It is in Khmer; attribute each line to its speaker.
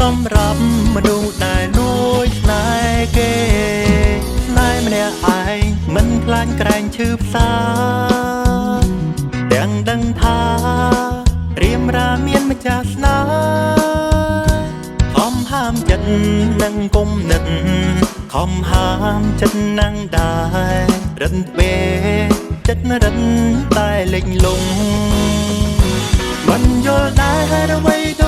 Speaker 1: សម្រាប់មនុស្សដែលលួចស្នេហ៍គេស្នេហ៍ម្នាក់ឯងមិនខ្លាចក្រែងឈឺផ្សាទាំងដឹងថារៀមរាមានម្ចាស់ស្នេហ៍ខំហាមចិត្តនឹងគុំនិតខំហាមចិត្តនឹងដែររិនពេលចិត្តរិនតែលេងលងមិនយល់ដែរហេតុអ្វី